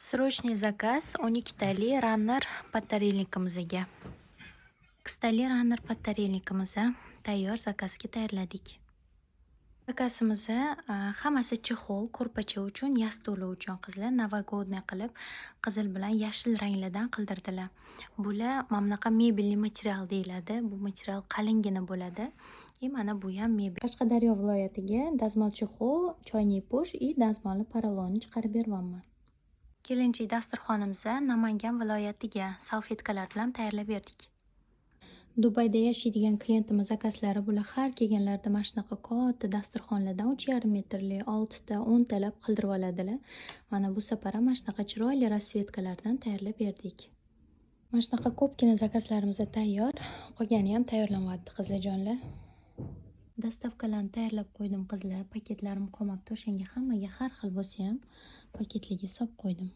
Срочный заказ 12 tali runner подтарельник imizga. Sakkiztali runner подтарельник imizni tayyor заказ ga tayyorladik. Заказ imizni hammasi чехол, ko'rpacha uchun, yostiqlar uchun, qizlar, новогодний qilib qizil bilan yashil ranglardan qildirdilar. Bular mana bunaqa мебельный материал deyiladi. Bu material qalingina bo'ladi. И mana bu ham mebel. Qashqadaryo viloyatiga dazmol чехол, choynak и dazmolli porolonni chiqarib beryapman. Kelinchak dasturxonimizni Namangan viloyatiga salfetkalar bilan tayyorlab berdik. Dubayda yashaydigan klientimiz заказ lari bular. Har kelganlarida mana shunaqa katta dasturxonlardan 3,5 metrli oltita, 10 talab qildirib oladilar. Mana bu safar ham mana shunaqa chiroyli расцветка lardan tayyorlab berdik. Mana shunaqa ko'pgina заказ larimiz tayyor. Qolgani ham tayyorlanyapti, qizlarjonlar. Доставка larni tayyorlab qo'ydim, qizlar. Paketlarim qolmabdi, o'shanga hammaga har xil bo'lsa ham paketlarga solib qo'ydim.